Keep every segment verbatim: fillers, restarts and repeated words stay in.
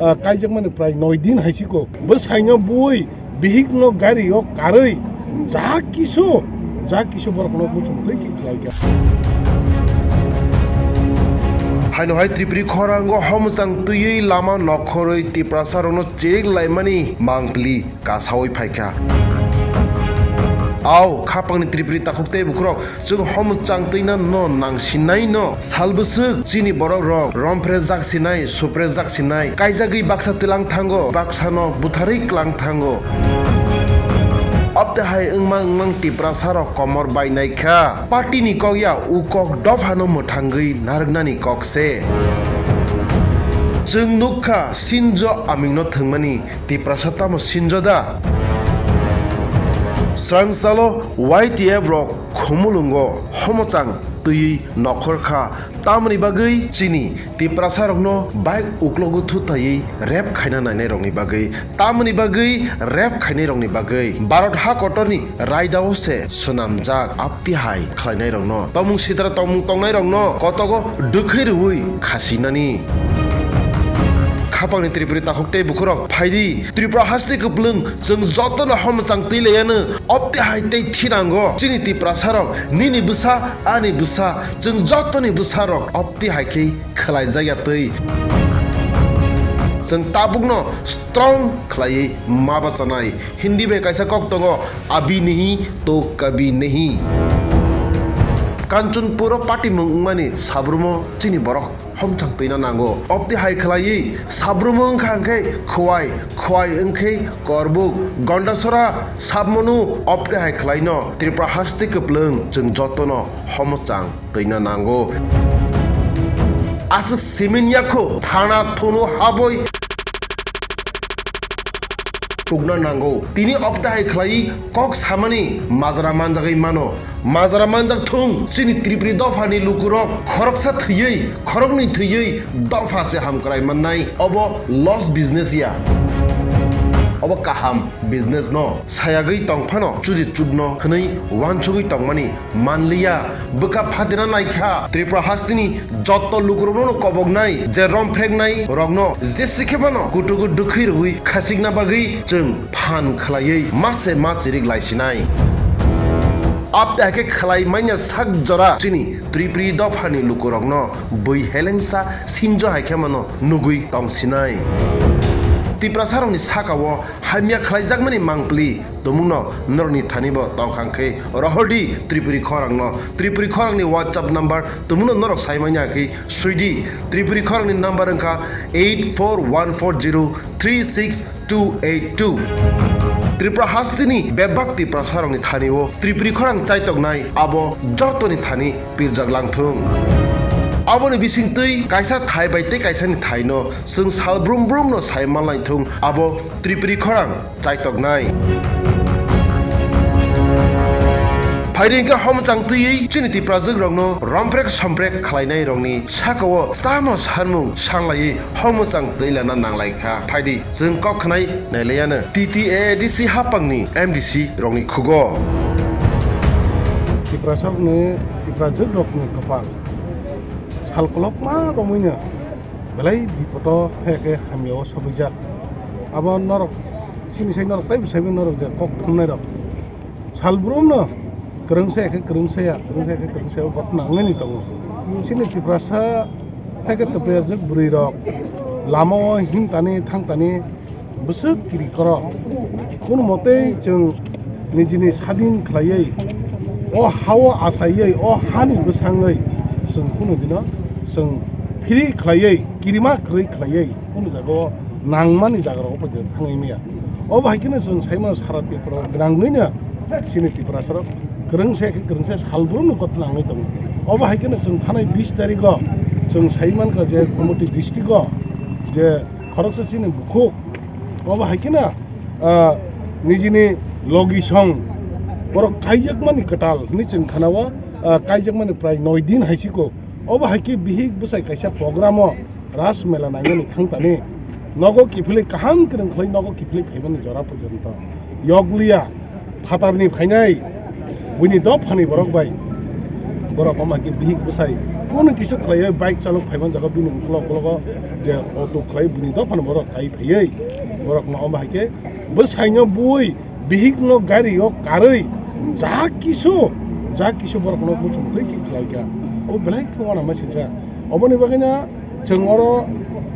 Ah, kaijakmani prai noi din hai siko. Bwsaino bui bihikno gari o karwi ja kisu, ja kisu borokno muchung twi khe khlai kha. Haino hai Tripuri khorango homchang twiwi lama nokhorwi Tiprasa rokno chirik laimani mangpili kasawi phaikha. Ao, khapangni Tripuri takhuk tei bukhurok, chwng homchang twina no nangsinai no. Sal bwswk chini borok rok romphre jak sinai, supre jak sinai, kaijagwi baksa twilang thango, baksa no butharwi klang thango. Obte hai wngma wngmang Tiprasa rok komor bainai kha. Party ni kok ya, u kok dopha no mwthangwi narwknani kok se. Chwng nukha sinjo aming no thwngmani. Tiprasa tamo sinjo da? Srang salo Y T F rok Khumulwngo homochang twiwi nokhor kha, tamoni bagwi chini Tiprasa rokno bike uklogo thutaiwi rape khaina nainai rokni bagwi, tamoni bagwi rape khainai rokni bagwi Bharat ha kotorni raidao se swnamjak. Tihai khlainairokno, tongmung sitra tongmung tongnairokno kotogo dwkhwi rwui khasinani. Khapangni Tripuri takhuk tei bukhurok phaidi, Tripura haste kwplwng, chwng jotono homchang twi laiyano, obtihai tei thinango chini Tiprasarok, nini bwsa, ani bwsa, chwng jotoni bwsarok obtihai khe khwlaijak ya twi. Chwng tabukno strong khlaiwi ma bachanai. Hindi bai kaisa kok tongo, "Abhi nahi to kabhi nahi." Kanchanpur o patimung wngmani sabrumo chini borok homchang twina nango. Obtihai khlaiwi sabrumo wngkha hwnkhe Khowai, Khowai wngkhe Korbuk, Gondasora sabmano obtihai khlaino Tripura haste kwplwng chwng jotono homchang twina nango. Aswk simin yakho thana thunu haboi tukna nango. Tini obtihai khlai kok samani majra manjagwi mano. Majra manjak thung chini Tripuri dophani lukurok khoroksa thwiwi, khoroknwi thwiwi dopha se hamkrai mannai. Obo loss business ya. Obo kaham business no. Sayagwi tongphano churi chukno hwnwi wansugwi tongmani manliya, bwkha phatina naikha. Tripura hasteni jotto lukurokno koboknai, je romphreknai rokno jesi khe phano kutugo dwkhwi rwui khasikna bagwi chwng phan khlaiwi mase ma chirik laisinai. Abte hakhe khlai manya sak jora chini Tripuri dophani lukurokno bui helengsa sinjo hai khe mano nugwi tongsinai. Tiprasarokni sakao hamya khlaijakmani mangpili tumungno norokni thani bo tongkha khe rohordi Tripuri khorangno. Tripuri khorangni WhatsApp number tumungno norok sai manya khe swidi. Tripuri khorangni number wngkha eight four one four zero three six two eight two. Tripura hasteni bebak Tiprasarokni thani o Tripuri khorang chaitoknai abo jotoni thani pirjak langthung. Aboni bisingtwi kaisa thai bai tei kaisani thaino chwng sal brum brumno sai manlaithung, abo Tripuri khorang chaitoknai. Phaidi hwnkhe homchang twiwi chini Tiprajwk rokno romprek somprek khlainai rokni sakao tamo sanmung sanlaiwi homchang twi lana nanglaikha. Phaidi chwng kok khwnai nailaiano T T A A D C hapangni M D C rokni khugo. Tiprasarokni, Tiprajwk rokni kwpal sal kolokma romwino belai bipodo hai khe hamyao sogwijak. Abo norok chini sai norok teibo saiwi norok je kok thumnairok. Salbrumno kwrwngsa ya khe kwrwngsa ya, kwrwngsa ya khe kwrwngsa ya, o ghotna wngwi tongo. Chini Tiprasa hai khe Tiprajwk bwrwirok lamao himtani thangtani bwswk kiri koro. Kono motei chwng nijini sadin khlaiwi, o hao achaiwi, o hani bwsangwi chwng kono dino chwng free khlaiwi, kirima kwrwi khlaiwi, kono jagao nangmani jagarao poito thangwi maya. Obo hai kheno chwng sai mano sara Tripura gwnangwino chini Tiprasarok kwrwngsa khe kwrwngsa salbrumno kothoma wngwi tongo. Obo hai kheno chwng thanai bis tarigo chwng sai mankha je Gumoti district-o je khoroksa chini bukhuk, obo hai kheno, ah, nijini logi song borok kaijakmani kwtal hwnwi chwng khanao, ah, kaijakmani prai noi din hai siko. Obo hai khe bihik bwsai kaisa program-o Ras Mela nainani thangtani nogo kiphilwi kaham kwrwng khlai nogo kiphilwi phaimani jora porjonto yokliya. Phatarni phainai buini dophani borok bai borok omo hai khe bihik bwsai Bono kisa khlaiwi bike chalok phaiman jaga bini uklok uklogo je auto khlai bini dophano borok tai phaiwi borokno omo hai khe bwsaino bui bihikno gario karwi ja kisu ja kisu borokno muchung twi khe khlaikha. Obo belai khe uanama singsa. Oboni bagwino chwng oro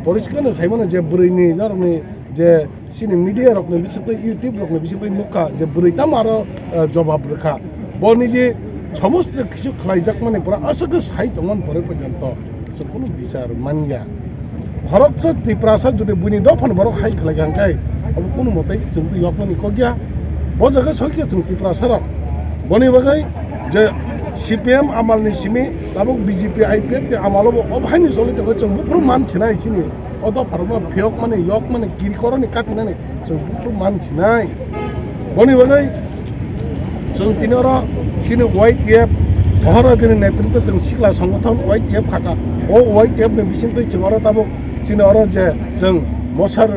poriskar no saimano je bwrwini norokni je chini media rokni bisingtwi YouTube rokni bisingtwi nukha je bwrwi tamo aro, eh, jobab rwkha. Boni je somosto kisu khlaijakmani pura aswk khe sai tongmani pore porjonto chwng kunu bichar manya. Khoroksa Tiprasa jodi buini dophano borok hai khlaikha hwnkhe abo kunu motai chwng twi yokmani kokya. Bo jaga soikhe chwng Tiprasa rok boni bagwi je C P M amalni simi tabuk B J P I P F ni amalo bo obo haini choli tongkhe chwng buphuru man sinai chini. O dopharokno phiyokmani, yokmani, kirikoroni katinani chwng buphuru man sinai. Boni bagwi chwng tini oro chini Y T F, Moharaja ni netritwo chwng sikla songothon Y T F khaka. O Y T F ni bisingtwi chwng oro tabuk chini oro je chwng mosar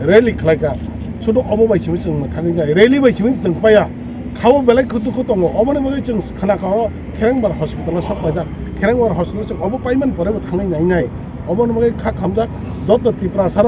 rally khlaika. Sudu obo bai simi chwng mwthangwi nai. Rally bai simi chwng paya. Khao belai khutu khutu tongo. Oboni bagwi chwng khna kha o Kherengbar hospital o sok paijak. Kherengbar hospital o chwng obo paimani pore bo thangwi nai nai. Oboni bagwi kha khamjak joto Tiprasa